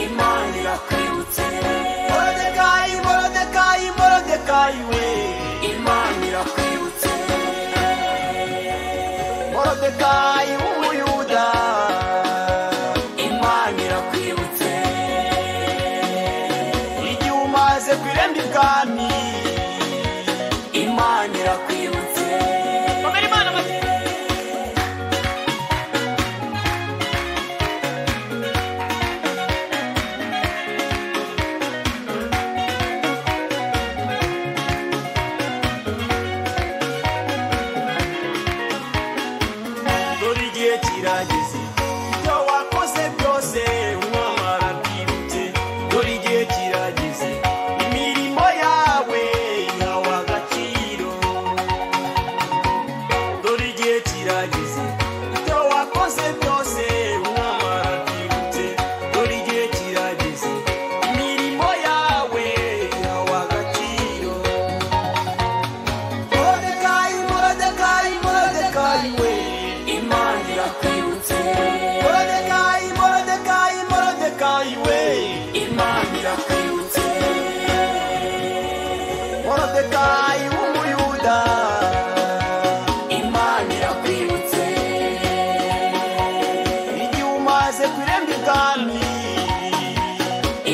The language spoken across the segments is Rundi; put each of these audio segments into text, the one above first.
Imana irakwibutse. Morodekayi, Morodekayi, Morodekayi we, Imana irakwibutse. Morodekayi w'Umuyuda, Imana irakwibutse. Igihe umaze ku irembo ibwami, Imana irakwibutse. Komera Imana amashyi. Dore igihe kirageze, ibyo wakoze byose umwami arabyibutse. Dore igihe kirageze, imirimo yawe ihawe agaciro. Dore igihe kirageze, ibyo wakoze byose umwami arabyibutse. Dore igihe kirageze, imirimo yawe ihawe agaciro. Morodekayi, Morodekayi, Morodekayi we, Imana irakwibutse. Morodekayi, Morodekayi, Morodekayi we, Imana irakwibutse. Morodekayi w'Umuyuda, Imana irakwibutse. Igihe umaze ku irembo ibwami,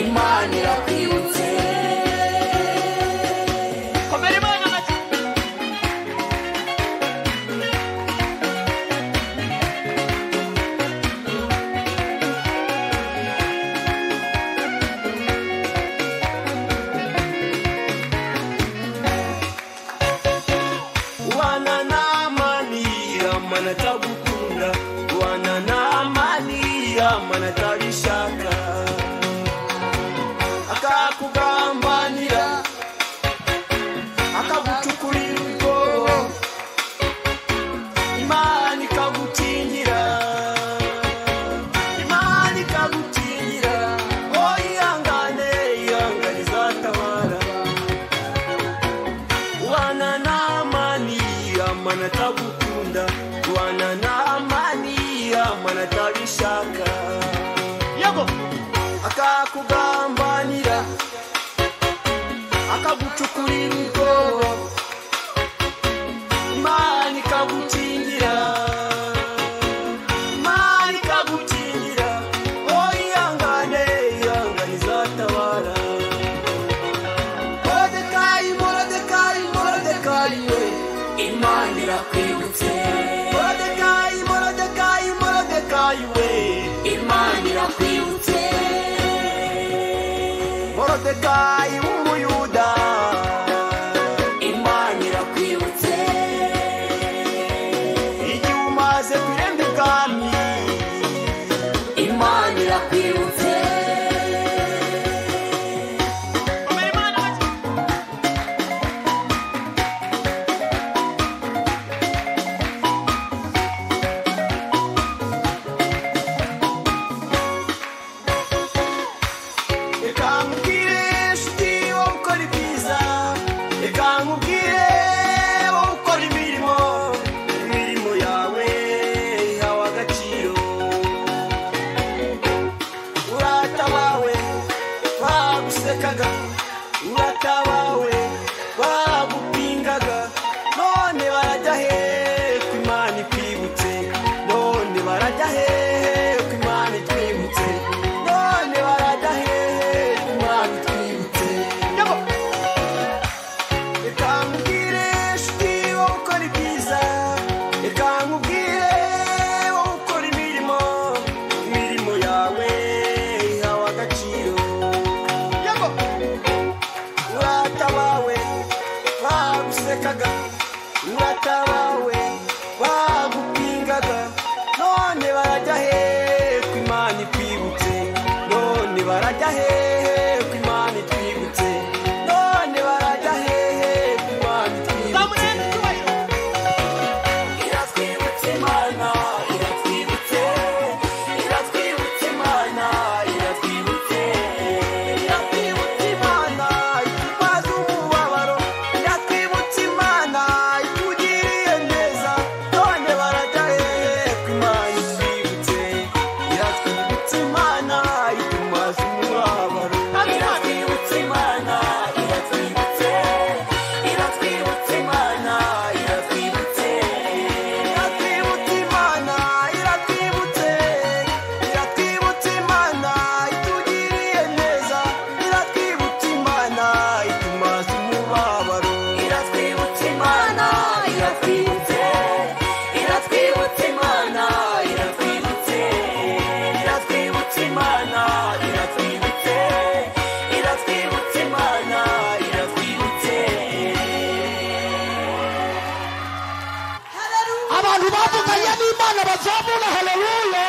Imana irakwibutse. Komera Imana amashyi. Ubana n'amani, amana atagukunda. Ubana n'amani, amana atabishaka, akakugambanira, akagucukurira ubwoba, Imana ikagukingira, Imana ikagukingira. Oh, ihangane, ihangane izatabara. Ubana n'amani, amana atagukunda. Ubana n'amani, amana atabishaka, Yego. Akakugambanira, akagucukurira ubwoba, Imana ikagukingira, Imana ikagukingira. Oh, ihangane, ihangane izatabara. Morodekayi, Morodekayi, Morodekayi we, Imana irakwibutse. Morodekayi, Morodekayi, Morodekayi we, Imana irakwibutse. Morodekayi w'Umuyuda, Imana irakwibutse. Igihe umaze ku irembo ibwami, Imana irakwibutse. Komera Imana amashyi. Reka nkubwire nshuti wowe ukora ibyiza, reka nkubwire wowe ukora imirimo, imirimo yawe ihawe agaciro. Uratabawe bagusekaga, uratabawe bagupingaga, none barajya hehe ko Imana ikwibutse? None barajya hehe ko Imana itwibutse? None barajya hehe ko Imana itwibutse? Yego. Reka nkubwire nshuti wowe ukora ibyiza, reka nkubwire wowe ukora imirimo, imirimo yawe ihawe agaciro. Yego. Uratabawe bagusekaga, uratabawe bagupingaga, none barajya hehe ko Imana ikwibutse? None barajya hehe ko Imana itwibutse? None barajya hehe ko Imana itwibutse? Zamurene icyubahiro. Iratwibutse Imana, iratwibutse. Iratwibutse Imana, iratwibutse. Iratwibutse Imana itumaze umubabaro, iratwibutse Imana itugiriye neza. None barajya hehe ko Imana itwibutse? Iratwibutse Imana itumaze umubabaro. y'Imana bazamura haleluya.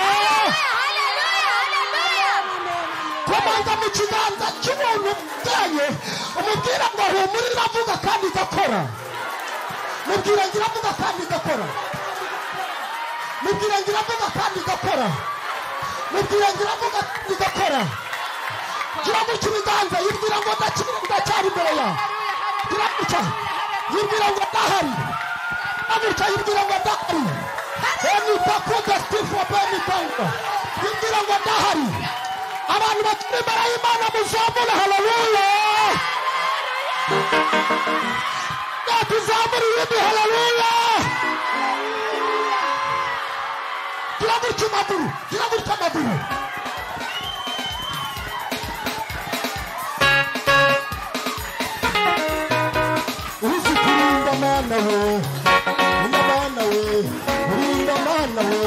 Komanga mu kiganza cy'umuntu uteye, umubwira ngo humura iravuga kandi igakora. Mubwira ngo iravuga kandi igakora. Mubwira ngo iravuga kandi igakora. Mubwira ngo iravuga kandi igakora. Gira gutya ibiganza, yibwira ngo ndacyari imbere yawe. Gira gutya, yibwira ngo ndahari. Gutya yibwira ngo ndahari. Eni takuda stifo beni tanga. Yibwira ngo ndahari. Abantu bakiri imbere y'Imana muzamure haleluya. Tuzamure ibindi haleluya. Gira gutya amaguru, gira gutya amaguru. Uzi kurinda Mana we, Mana we, urinda Mana we,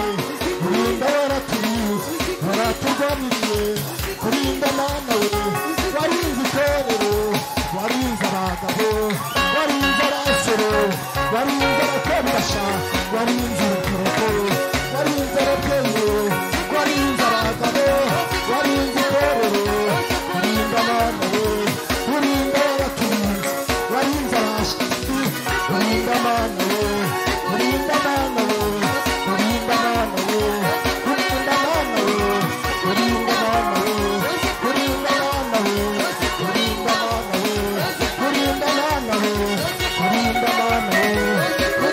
urinda waraturinze, waratugabiriye, kurinda Mana we, warinze itorero, warinze abagabo, warinze abasore, warinze abakobwa, warinze urubyiruko, warinze ababyeyi, warinze abagabo, warinze itorero, urinda Mana we, urinda waraturinze, warinze abashyitsi, urinda Mana we, urinda Mana we, urinda Mana we, urinda Mana we, urinda Mana we, urinda Mana we, urinda Mana we, urinda Mana we, urinda Mana we,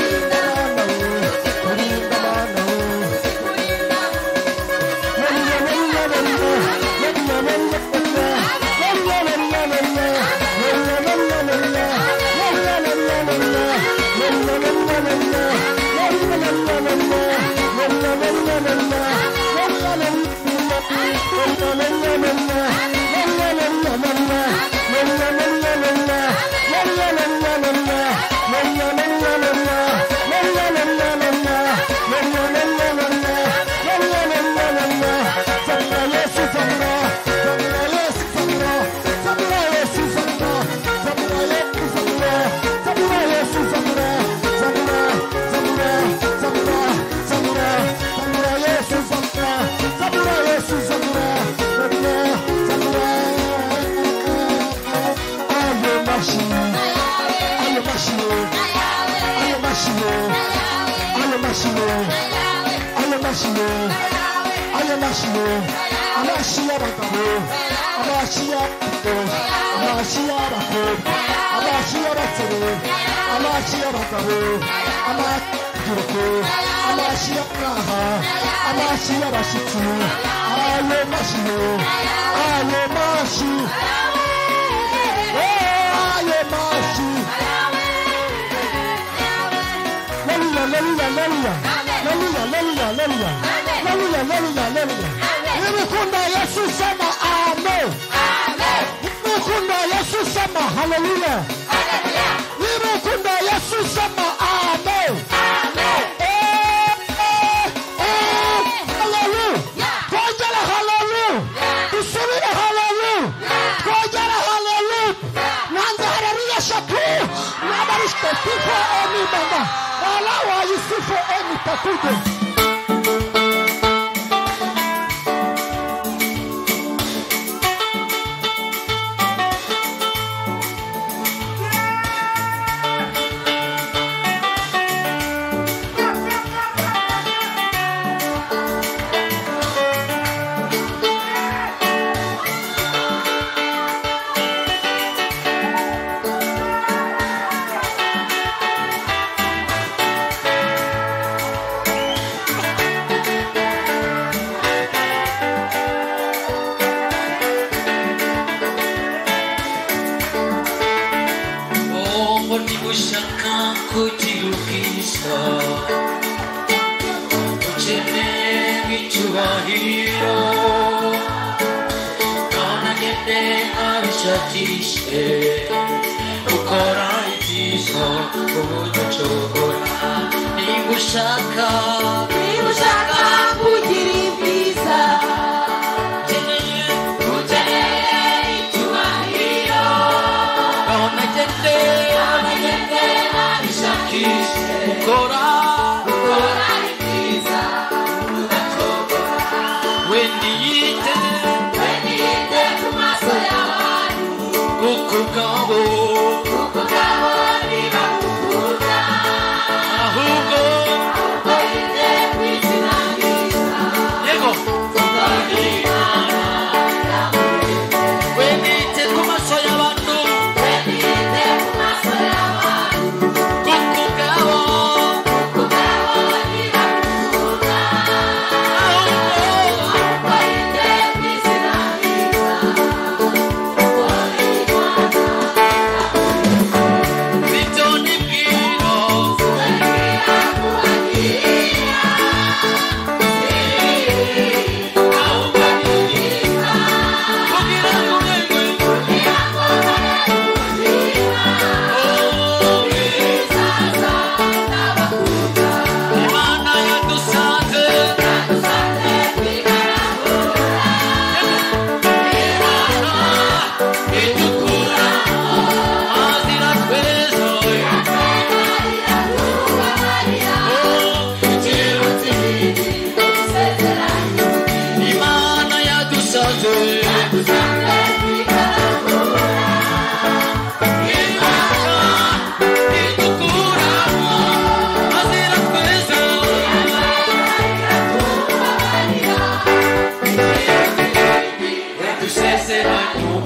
urinda Mana we, urinda Mana we. Nimekunda Yesu sema amen. Nimekunda Yesu sema haleluya. Nimekunda Yesu sema amen. Haleluya. Twongere haleluya. Dusubire haleluya. Twongere haleluya. Nanze haleluya shatu. Nabarishte tifo eni mama. Wala wa Yusufu eni takude. Niba kugira ibyiza ukeneye icyubahiro aho nagende nabishakishe gukora ibyiza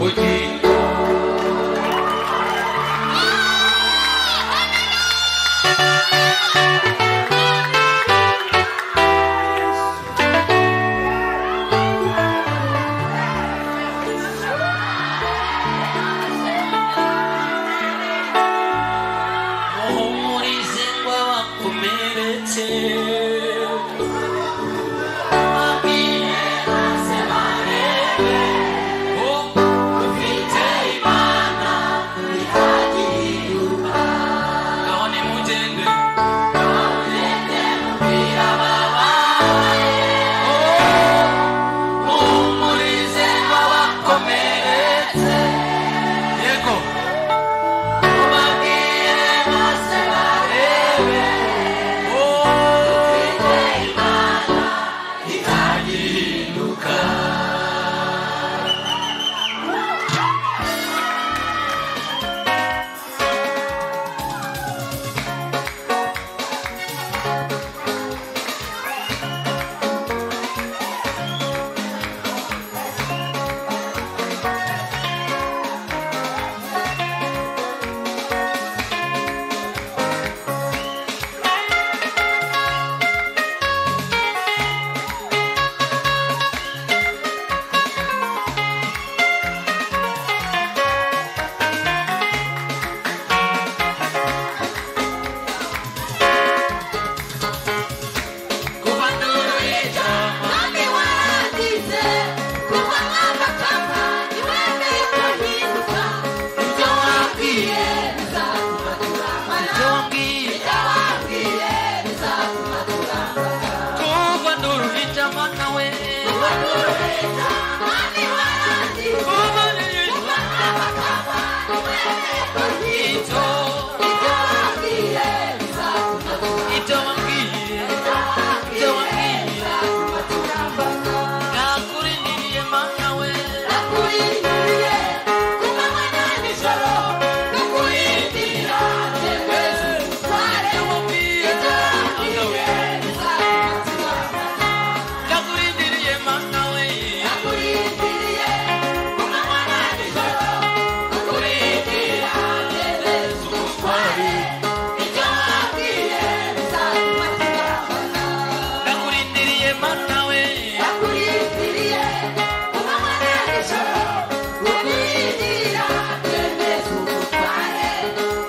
ubugingo. Muhumurize ngo abakomeretse, babwire bose barebe ko dufite Imana itagihinduka. Ngaho nimugende, ngaho mugende mubwire ababaye, oh, muhumurize ngo abakomeretse, yego mubabwire bose barebe ko dufite Imana itagihinduka. Kuva nduruhija Mwami warangize kuva mwabakama ntiwemeye kuhinduka. Ibyo wabwiye bizatuma turambana. ibyo wambwiye, Ibyo wabwiye bizatuma turambana. kuva nduruhija mana we, Kuva nduruhija, Mwami warangize kuva nduruhija kuva mwabakama ntiwemeye kuhinduka. ibyo Ibyo wabwiye bizatuma turambana. ibyo wambwiye, Ibyo ibyo wabwiye wambwiye, bizatuma turambana. nakurindiriye mana we, Nakurindiriye ku manywa na nijoro, nakurindira jyewe umutware. ibyo wambwiye, Ibyo wambwiye bizatuma turambana. nakurindiriye mana we, Nakurindiriye ku manywa na nijoro, nakurindira jyewe umutware. Ibyo wambwiye bizatuma turambana. nakurindiriye mana we, Nakurindiriye ku manywa na nijoro, nakurindira jyewe umutware.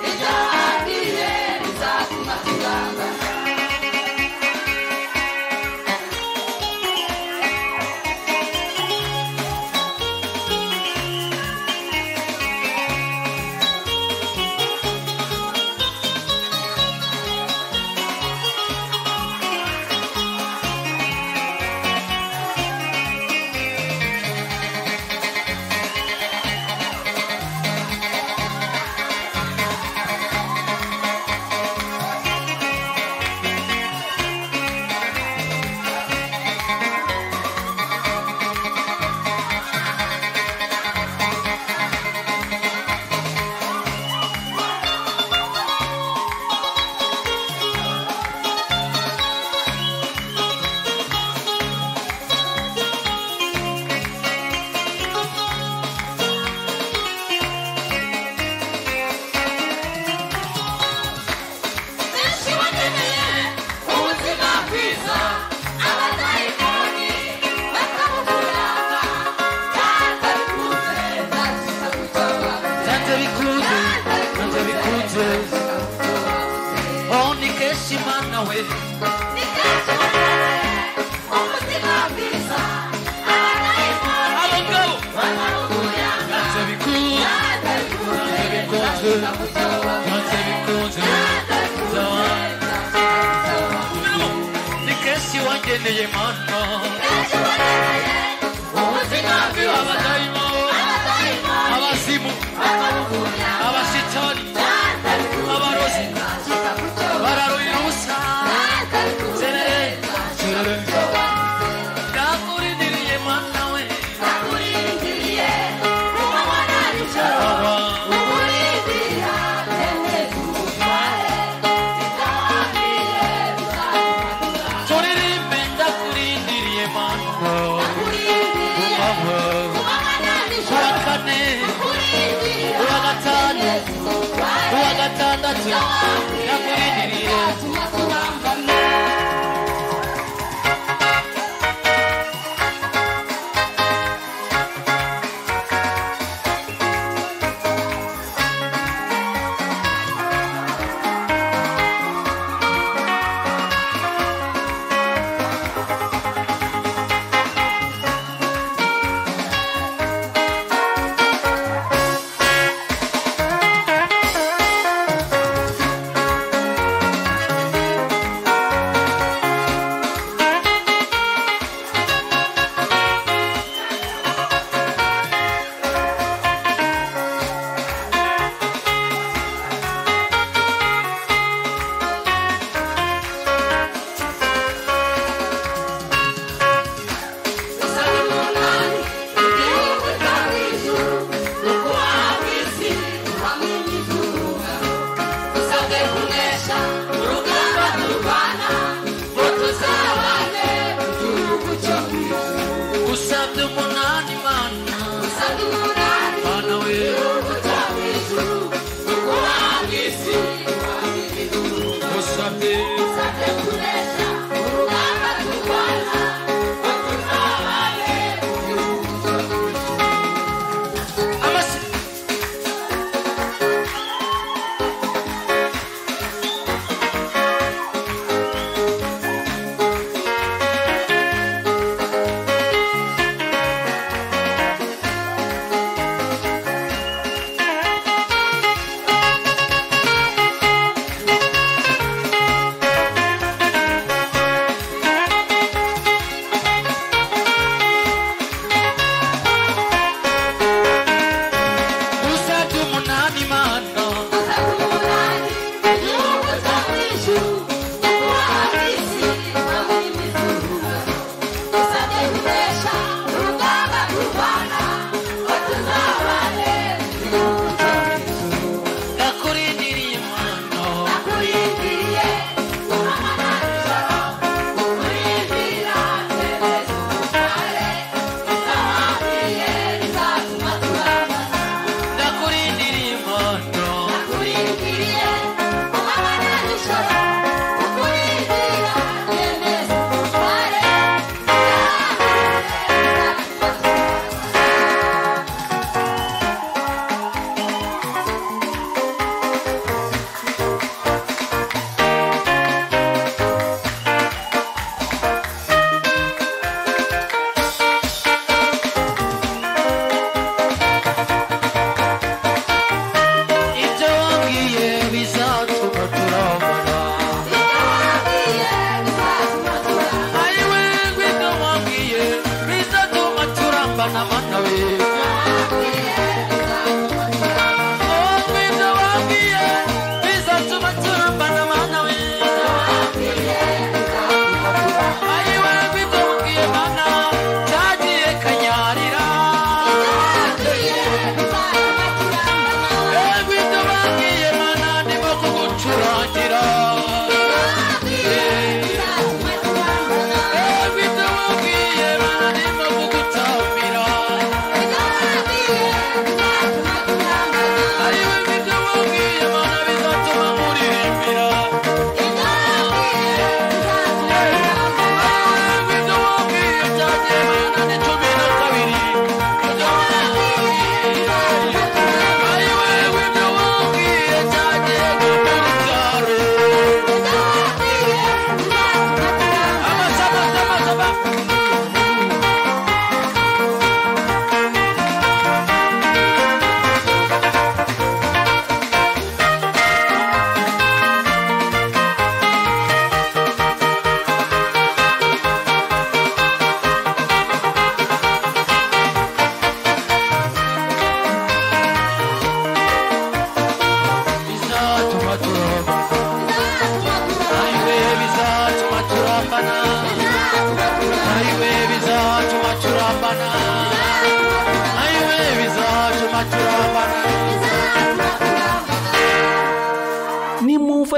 Ibyo wambwiye bizatuma turambana. Benshi bakeneye ubuzima bwiza, abadayimoni bakamuvuranga. Byanze bikunze nzashika ku cyo wavuze. byanze bikunze, byanze bikunze, oh ni kenshi mana we, Ni kenshi bakeneye ubuzima bwiza, abadayimoni abo ngabo bakamuvuranga. byanze bikunze, Byanze bikunze bikunze, nzashika ku cyo wavuze. byanze bikunze, Byanze bikunze nzashika ku cyo wavuze. ni kenshi wangeneye mana, Benshi bakeneye ubuzima bwiza, abadayimoni, abadayimoni abazimu, bakamuvuranga. abashitani, abarozi, bararuhira ubusa, serere, serere, ndakurindiriye mana we, aba turirimbe ndakurindiriye mana, aba kuwa kane. Data, ndakurindiriye.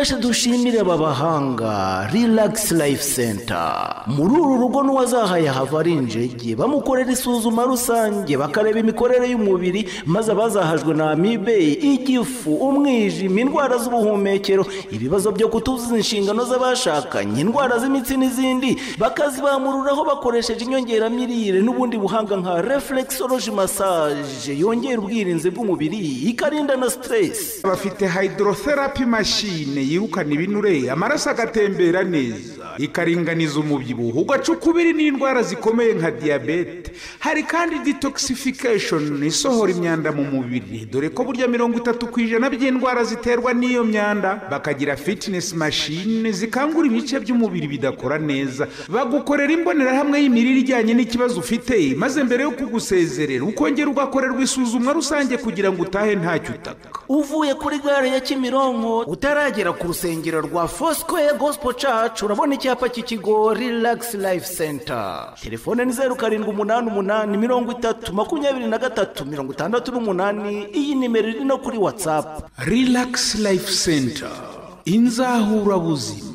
Fresh. Dushimire aba bahanga Relax Life Center. Muri uru rugo n'uwazahaye hava ari injege, bamukorera isuzuma rusange, bakareba imikorere y'umubiri, maze abazahajwe na amibe, igifu, umwijima, indwara z'ubuhumekero, ibibazo byo kutuzuza inshingano z'abashakanye, indwara z'imitsi n'izindi, bakazibamururaho bakoresheje inyongeramirire n'ubundi buhanga nka reflexology massage yongera ubwirinzi bw'umubiri, ikarinda na stress. Bafite hydrotherapy machine yirukana ibinure, amaraso agatembera neza, ikaringaniza umubyibuho, ugaca ukubiri n'indwara zikomeye nka diyabete. Hari kandi detoxification isohora imyanda mu mubiri, dore ko burya 30% by'indwara ziterwa n'iyo myanda. Bakagira fitness machine zikangura ibice by'umubiri bidakora neza. Bagukorera imbonerahamwe y'imirire ijyanye n'ikibazo ufite, maze mbere yo kugusezerera ukongera ugakorerwa isuzumwa rusange kugira ngo utahe ntacyo utaka. Uvuye kuri gare ya Kimironko utaragera ku rusengero rwa Foursquare Gospel Church, urabona icyapa cy'ikigo Relax Life Center. Telefone ni 0788 30 23 68. Iyi nimero iri no kuri WhatsApp. Relax Life Center, inzahurabuzima.